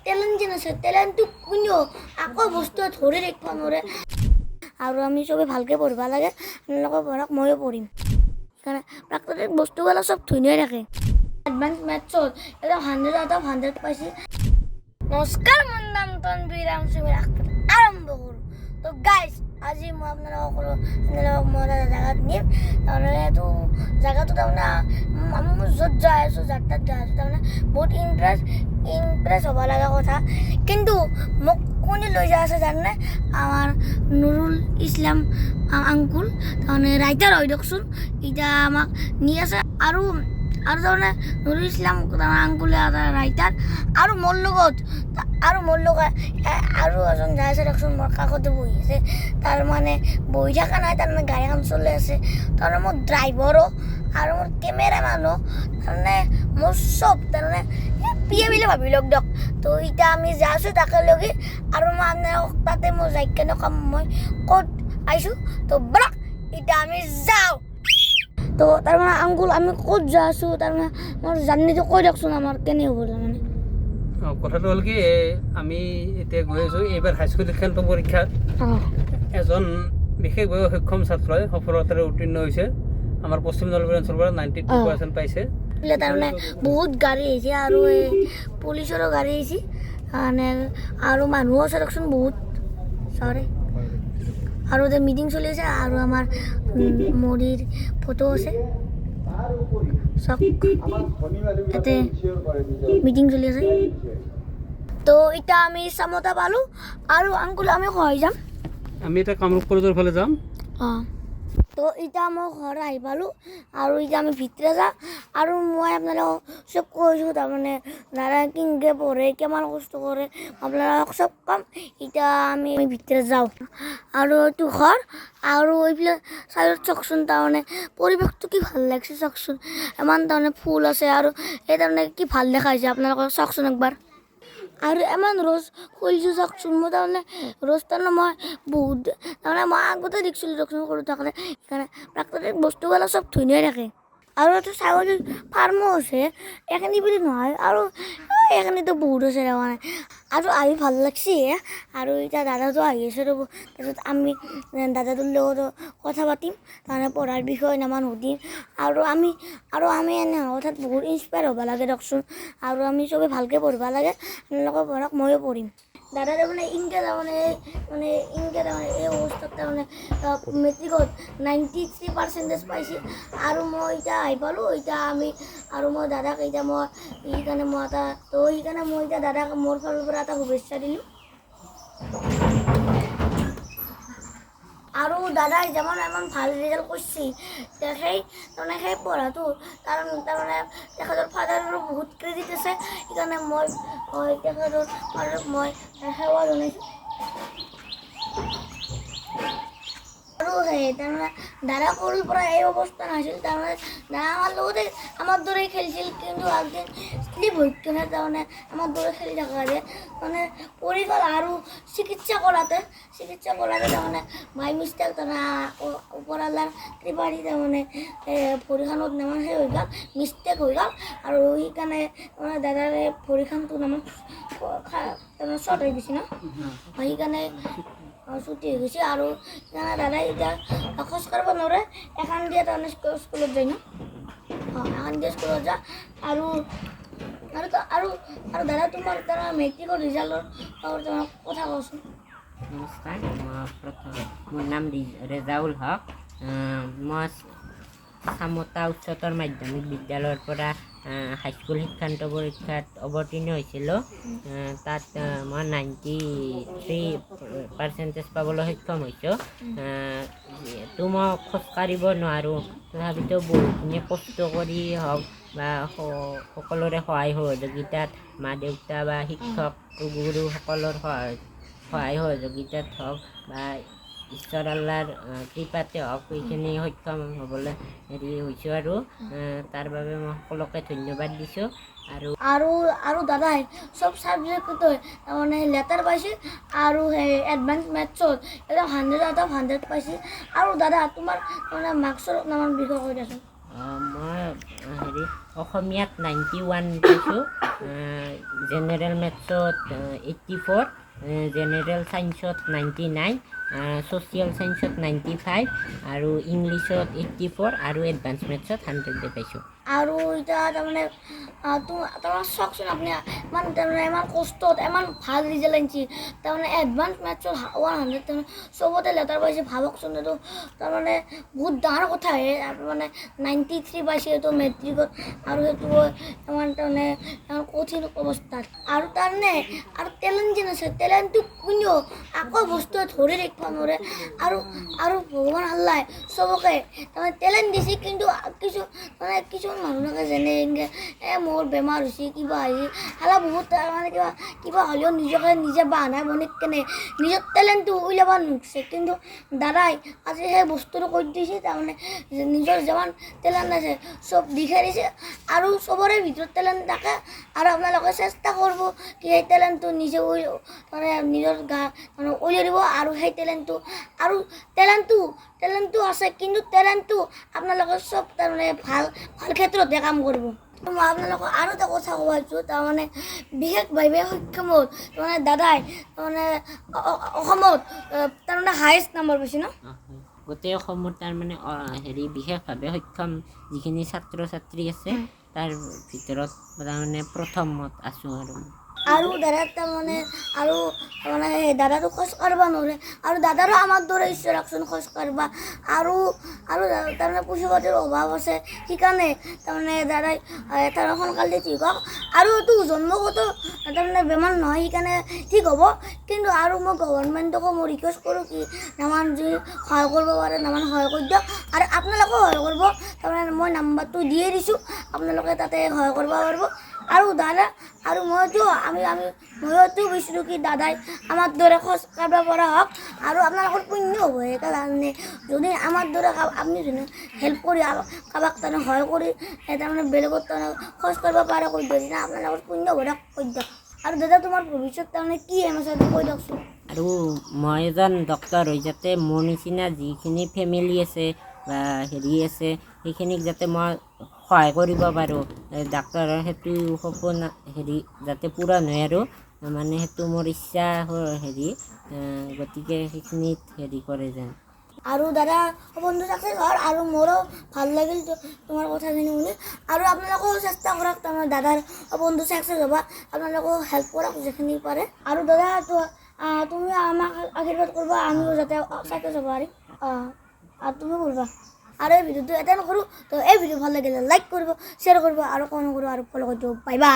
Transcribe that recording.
Talent যেন আছে, টেলেণ্টটো কোনেও আকৌ বস্তু ধৰি ৰাখিব নোৱাৰে। আৰু আমি চবে ভালকৈ পঢ়িব লাগে। আপোনালোকে পঢ়ক, ময়ো পঢ়িম। সেইকাৰণে প্ৰাকৃতিক বস্তুবিলাক চব ধুনীয়া থাকে। এডভান্স মেথছত একদম 100 আউট অফ 100 পাইছে। নমস্কাৰ, মোৰ নাম তনবীৰ আমচুমিৰ আৰম্ভ কৰোঁ। তো গাইজ, আজি মই আপোনালোকক ক'লোঁ, আপোনালোকক মই এটা জেগাত নিম। তাৰমানে এইটো জেগাটো তাৰমানে আমি য'ত যাই আছোঁ, যাৰ তাত যাই আছোঁ, তাৰমানে বহুত ইমপ্ৰেছ হ'ব লগা কথা। কিন্তু মোক কোনে লৈ যাই আছে জানেনে? আমাৰ নুৰুল ইছলাম আংকুল, তাৰমানে ৰাইটাৰ হয় দিয়কচোন, এতিয়া আমাক নি আছে। আৰু আৰু তাৰমানে নুৰুল ইছলাম তাৰমানে আংকুলে এটা ৰাইটাৰ। আৰু মোৰ লগত আৰু এজন যাই আছে দিয়কচোন, মোৰ কাষতে বহি আছে। তাৰ মানে বহি থকা নাই, তাৰমানে গাড়ীখন চলি আছে। তাৰমানে মোৰ ড্ৰাইভাৰো আৰু মোৰ কেমেৰামেনো, তাৰমানে মোৰ চব, তাৰমানে পিয়ে বুলি ভাবি লওক দিয়ক। তো এতিয়া আমি যাই আছোঁ তাকে লগি আৰু মই আপোনালোকক তাতে মই যাই কেনে কম মই ক'ত আহিছোঁ। তো ব'লক, এতিয়া আমি যাওঁ। তো তাৰমানে আংকুল, আমি ক'ত যাই আছোঁ, তাৰমানে মোৰ জাৰ্ণিটো কৈ দিয়কচোন, আমাৰ কেনে হ'ব তাৰমানে। অঁ, কথাটো হ'ল কি, এই আমি এতিয়া গৈ আছোঁ, এইবাৰ হাইস্কুল শিক্ষান্ত পৰীক্ষাত এজন বিশেষভাৱে সক্ষম ছাত্ৰই সফলতাৰে উত্তীৰ্ণ হৈছে। আমাৰ পশ্চিম নলবাৰী অঞ্চলৰ পৰা 92 পাৰ্চেণ্ট পাইছে। এইফালে তাৰমানে বহুত গাড়ী আহিছে আৰু এই পুলিচৰো গাড়ী আহিছে, মানে আৰু মানুহো আছে দিয়কচোন বহুত। চৰে আৰু এতিয়া মিটিং চলি আছে। আৰু আমাৰ মোদীৰ ফটো আছে চাওক, ইয়াতে মিটিং চলি আছে। তো এতিয়া আমি চামতা পালোঁ। আৰু আংকুল, আমি কলৈ যাম? আমি এতিয়া কামৰূপ কলেজৰ ফালে যাম। অঁ, তো এতিয়া মই ঘৰ আহি পালোঁ আৰু এতিয়া আমি ভিতৰে যাওঁ। আৰু মই আপোনালোকক চব কৈছোঁ, তাৰমানে দাদা কেনেকৈ পঢ়ে, কিমান কষ্ট কৰে, আপোনালোকক চব ক'ম। এতিয়া আমি ভিতৰে যাওঁ। আৰু এইটো ঘৰ আৰু এইফালে চাইডত চাওকচোন, তাৰমানে পৰিৱেশটো কি ভাল লাগিছে চাওকচোন। ইমান তাৰমানে ফুল আছে আৰু এই তাৰমানে কি ভাল দেখা হৈছে, আপোনালোকে চাওকচোন একবাৰ। আৰু ইমান ৰ'জ ফুলছো চাওকচোন। মই তাৰমানে ৰ'জ, তাৰমানে মই বহুত, তাৰমানে মই আগতে দেখিছিলোঁ দিয়কচোন সৰু থাকোঁতে। সেইকাৰণে প্ৰাকৃতিক বস্তুবিলাক চব ধুনীয়া থাকে। আৰু ইয়াতে ছাগলীৰ ফাৰ্মো আছে, এইখিনি বুলি নহয়, আৰু এইখিনিতো বহুত আছে তাৰমানে। আৰু আহি ভাল লাগছে। আৰু এতিয়া দাদাটো আহি আছে ৰ'ব, তাৰপিছত আমি দাদাটোৰ লগতো কথা পাতিম, তাৰমানে পঢ়াৰ বিষয়ে নামান সুধিম। আৰু আমি এনে কথাত বহুত ইনস্পায়াৰ হ'ব লাগে দিয়কচোন। আৰু আমি চবে ভালকৈ পঢ়িব লাগে। আপোনালোকে পঢ়ক, ময়ো পঢ়িম। দাদা তাৰমানে ইনকে, তাৰমানে মানে ইনকে, তাৰমানে এই অৱস্থাত তাৰমানে মেট্ৰিকত 93 পাৰ্চেণ্টেজ পাইছে। আৰু মই এতিয়া আহি পালোঁ। এতিয়া আমি আৰু মই দাদাক এতিয়া মই সেইকাৰণে মই এটা, তো সেইকাৰণে মই এতিয়া দাদাক মোৰ ফালৰ পৰা এটা শুভেচ্ছা দিলোঁ। আৰু দাদাই যেমন ইমান ভাল ৰিজাল্ট কৰিছে, সেই তাৰমানে সেই পঢ়াটো কাৰণ তাৰমানে তেখেতৰ ফাদাৰৰো বহুত ক্ৰেডিট আছে। সেইকাৰণে মই তেখেতৰ ফাদাৰক মই সেৱা জনাইছোঁ। আৰু সেই তাৰমানে দাদা সৰুৰ পৰা এই অৱস্থা নাছিল। তাৰমানে দাদা আমাৰ লগতে আমাৰ দৰে খেলিছিল, কিন্তু একদিন শ্লিপ হৈ কিনে, তাৰমানে আমাৰ দৰে খেলি থাকোঁতে মানে পৰি গ'ল। আৰু চিকিৎসা কৰাতে তাৰমানে বাই মিষ্টেক, তাৰমানে ওপৰৱালাৰ কৃপাদি তাৰমানে ভৰিখনত নামান সেই হৈ গ'ল, মিষ্টেক হৈ গ'ল। আৰু সেইকাৰণে তাৰমানে দাদাৰে ভৰিখনটো নামান তাৰমানে শ্বৰ্ট হৈ গৈছে ন, সেইকাৰণে ছুটি হৈ গৈছে। আৰু সেইকাৰণে দাদাই এতিয়া খোজ কাঢ়িব নোৱাৰে, এখন দিয়ে তাৰমানে স্কুলত যায় ন। অঁ, এখন দিয়ে স্কুলত যায়। আৰু আৰু আৰু আৰু দাদা, তোমাৰ তাৰমানে মেট্ৰিকৰ ৰিজাল্টৰ তোমাৰ কথা কচোন। নমস্কাৰ, মই প্ৰথম মোৰ নাম ৰেজাউল হক। মই চামতা উচ্চতৰ মাধ্যমিক বিদ্যালয়ৰ পৰা হাইস্কুল শিক্ষান্ত পৰীক্ষাত অৱতীৰ্ণ হৈছিলোঁ। তাত মই 93 পাৰ্চেণ্টেজ পাবলৈ সক্ষম হৈছোঁ। যিহেতু মই খোজকাঢ়িব নোৱাৰোঁ, তথাপিতো বহুতখিনি কষ্ট কৰি হওক বা সকলোৰে সহায় সহযোগিতাত, মা দেউতা বা শিক্ষক গুৰুসকলৰ সহায় সহযোগিতাত হওক বা ঈশ্বৰ আল্লাৰ কৃপাতে হওক, এইখিনি সক্ষম হ'বলৈ হেৰি হৈছোঁ। আৰু তাৰ বাবে মই সকলোকে ধন্যবাদ দিছোঁ। আৰু আৰু আৰু দাদাই চব ছাবজেক্টতে তাৰমানে লেটাৰ পাইছে আৰু সেই এডভান্স মেথছত একদম 100 আউট অফ 100 পাইছে। আৰু দাদা, তোমাৰ তাৰমানে মাৰ্কছৰ নামৰ বিষয়ে কৈ দিয়াচোন। মই হেৰি অসমীয়াত 91 পাইছোঁ, জেনেৰেল মেথছত 84, জেনেৰেল ছায়েন্সত 99, ছ'চিয়েল ছায়েন্সত 95 আৰু ইংলিছত 84 আৰু এডভান্স মেথছত 100 পাইছোঁ। আৰু এতিয়া তাৰমানে তাৰমানে চাওকচোন আপুনি, ইমান তাৰমানে ইমান কষ্টত ইমান ভাল ৰিজাল্ট আনিছে। তাৰমানে এডভান্স মেথছত 100, তাৰমানে চবতে লেটাৰ পাইছে। ভাবকচোন, এইটো তাৰমানে বহুত ডাঙৰ কথা হে। মানে 93 পাইছে এইটো মেট্ৰিকত, আৰু সেইটো ইমান তাৰমানে ইমান কঠিন অৱস্থাত। আৰু তাৰমানে আৰু টেলেণ্ট যেন আছে, টেলেণ্টটো কোনেও আকৌ বস্তুৱে ধৰি ৰাখিব নোৱাৰে। আৰু আৰু ভগৱান আল্লাই চবকে তাৰমানে টেলেণ্ট দিছে, কিন্তু কিছু মানে কিছুমান মানুহ থাকে, যেনে এনেকৈ মোৰ বেমাৰ হৈছে, কিবা হৈছে, শালা বহুত তাৰমানে কিবা কিবা হ'লেও নিজকে নিজে বাহানা বনাই কেনে নিজৰ টেলেণ্টটো উলিয়াব নোখোজে। কিন্তু দাদাই আজি সেই বস্তুটো কৰি দিছে। তাৰমানে যে নিজৰ যিমান টেলেণ্ট আছে চব দেখাই দিছে। আৰু চবৰে ভিতৰত টেলেণ্ট থাকে, আৰু আপোনালোকে চেষ্টা কৰিব কি সেই টেলেণ্টটো নিজে মানে নিজৰ গা মানে উলিয়াই দিব। আৰু সেই টেলেণ্টটো আৰু টেলেণ্টটো আছে, কিন্তু টেলেণ্টটো আপোনালোকে চব তাৰমানে ভাল ভাল ক্ষেত্ৰতহে কাম কৰিব। মই আপোনালোকক আৰু এটা কথা ক'ব খুজিছোঁ, তাৰমানে বিশেষভাৱে সক্ষমত তাৰমানে দাদাই তাৰমানে অসমত তাৰমানে হায়েষ্ট নম্বৰ পাইছে ন? হয়। গোটেই অসমত তাৰমানে হেৰি বিশেষভাৱে সক্ষম যিখিনি ছাত্ৰ ছাত্ৰী আছে, তাৰ ভিতৰত তাৰমানে প্ৰথমত আছোঁ আৰু। আৰু দাদাৰ তাৰমানে আৰু মানে সেই দাদাটো খোজ কাঢ়িব নোৱাৰে, আৰু দাদাৰো আমাৰ দৰে ইচ্ছা ৰাখচোন খোজ কাঢ়িব। আৰু আৰু তাৰমানে পইচা পাতিৰ অভাৱ আছে, সেইকাৰণে তাৰমানে দাদাই তাৰমানে সোনকালে ঠিক হওক। আৰু এইটো জন্মগত তাৰমানে বেমাৰ নহয়, সেইকাৰণে ঠিক হ'ব। কিন্তু আৰু মই গভৰ্ণমেণ্টকো মই ৰিকুৱেষ্ট কৰোঁ কি নামান যদি সহায় কৰিব পাৰে, নামান সহায় কৰি দিয়ক। আৰু আপোনালোকেও সহায় কৰিব। তাৰমানে মই নাম্বাৰটো দিয়ে দিছোঁ, আপোনালোকে তাতে সহায় কৰিব পাৰিব। আৰু দাদা আৰু মইতো আমি আমি মইতো বিচাৰোঁ কি দাদাই আমাৰ দৰে খোজ কাঢ়িব পৰা হওক, আৰু আপোনালোকৰ পুণ্য হ'ব। সেইকাৰণে যদি আমাৰ দৰে আপুনি যদি হেল্প কৰি কাৰোবাক তাৰমানে সহায় কৰি তাৰমানে বেলেগত তাৰমানে খোজ কাঢ়িব পাৰে কৰি দিয়ক, তেতিয়া আপোনালোকৰ পুণ্য হ'ব। দিয়ক, কৈ দিয়ক। আৰু দাদা, তোমাৰ ভৱিষ্যত তাৰমানে কি এম আছে কৈ দিয়কচোন। আৰু মই এজন ডক্তৰ হৈ যাতে মোৰ নিচিনা যিখিনি ফেমিলি আছে বা হেৰি আছে, সেইখিনিক যাতে মই সহায় কৰিব পাৰোঁ, ডাক্তৰৰ সেইটো সপোন হেৰি যাতে পূৰণ হয়, আৰু মানে সেইটো মোৰ ইচ্ছা হেৰি, গতিকে সেইখিনিত হেৰি কৰে যেন। আৰু দাদা সপোনটো চাকচেছ হ'ল, আৰু মোৰো ভাল লাগিল তোমাৰ কথাখিনি শুনি। আৰু আপোনালোকেও চেষ্টা কৰক, তাৰমানে দাদাৰ সপোনটো চাকচেছ হ'ব, আপোনালোকেও হেল্প কৰক যিখিনি পাৰে। আৰু দাদা, তুমি আমাক আশীৰ্বাদ কৰিবা, আমিও যাতে চাকচেছ হ'ব পাৰিম। আৰু তুমি কৰিবা। আৰু এই ভিডিঅ'টো এটাই নকৰোঁ। তো এই ভিডিঅ' ভাল লাগিলে লাইক কৰিব, শ্বেয়াৰ কৰিব, আৰু কমেণ্ট কৰিব, আৰু ফ'ল' কৰি দিব। Bye bye.